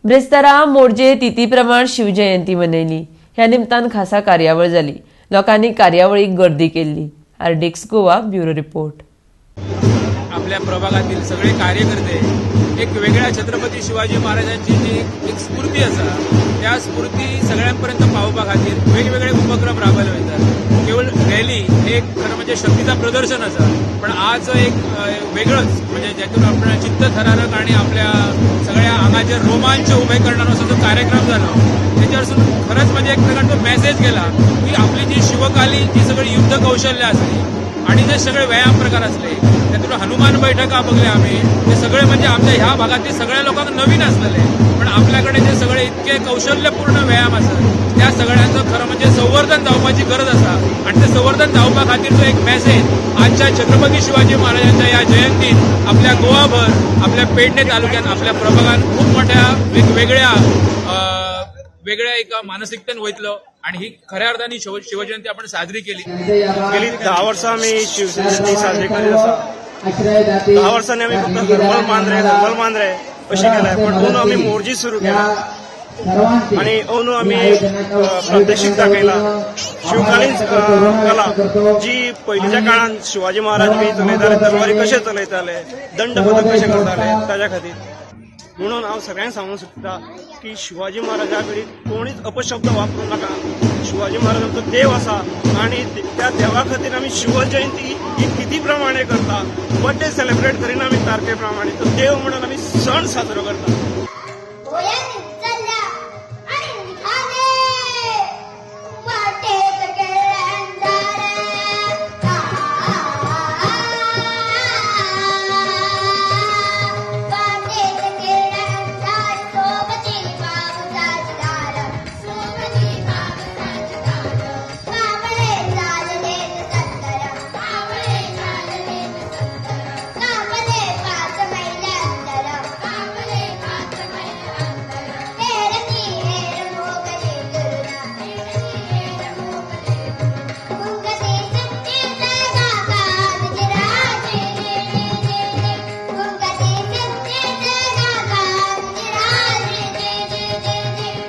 ब्रेस्तारा मोरजे तिथी प्रमाण शिवजयंती मनयली. ह्या निमतान खासा कार्यावळ जाली. लोकांनी कार्यावळीक गर्दी केल्ली. RDX Goa, bureau report. आपल्या प्रभागातील सगळे कार्यकर्ते एक वेगळ्या छत्रपती शिवाजी महाराजांची जी एक स्फूर्ती आसा, त्या स्फूर्ती सगळ्यांपर्यंत पावोवपा खातीर वेगवेगळे उपक्रम राबयले वयतात. केवळ रॅली हे एक खरं म्हणजे शक्तीचा प्रदर्शन आसा, पण आज एक वेगळंच म्हणजे ज्यातून आपण चित्त थरारक आणि आपल्या सगळ्या आंगाचेर रोमांच उभे करणार असो जो कार्यक्रम जालो, त्याच्यावरसून खरंच म्हणजे एक प्रकारचो मेसेज गेला की आपली जी शिवकालीन जी सगळी युद्ध कौशल्य आसली आणि जे सगळे व्यायाम प्रकार असले, त्यातून हनुमान बैठका बघल्या आम्ही. ते सगळे म्हणजे आमच्या ह्या भागातील सगळ्या लोकांक नवीन असलेले, पण आपल्याकडे जे सगळे इतके कौशल्यपूर्ण व्यायाम आसात, त्या सगळ्यांचं खरं म्हणजे संवर्धन जावपाची गरज आसा. आणि ते संवर्धन जावपा खातीरचो एक मेसेज आजच्या छत्रपती शिवाजी महाराजांच्या या जयंतीत आपल्या गोवाभर, आपल्या पेडणे तालुक्यात, आपल्या प्रभागात खूप मोठ्या वेगवेगळ्या वेगळ्या एका मानसिकतेन वयतलो आणि ही खऱ्या अर्थाने शिवजयंती आपण साजरी केली. गेली 10 वर्सां आमी शिवजयंती साजरी करीत आसा. 10 वर्सांनी आमी फक्त हर्मल मांद्रे, हर्मल मांद्रे अशें केलें, पण अंदू आमी मोरजी सुरू केला आणि अंदू आमी प्रात्यक्षिक दाखयला. शिवकालीन कला जी पयलींच्या काळान शिवाजी महाराज बी चलयताले, तलवारी कशे चलयताले, दंड पथक कशे करताले, ताज्या खातीर. म्हणून हांव सगळ्यांक सांगूंक सोदता की शिवाजी महाराजा कडेन कोणीच अपशब्द वापरूं नाका. शिवाजी महाराज आमचो देव आसा आणि त्या देवा खातीर आमी शिवजयंती ही किती प्रमाणे करता. बर्थडे सेलिब्रेट करिना आमी तारखे प्रमाणे, तो देव म्हणून आमी सण साजरो करता.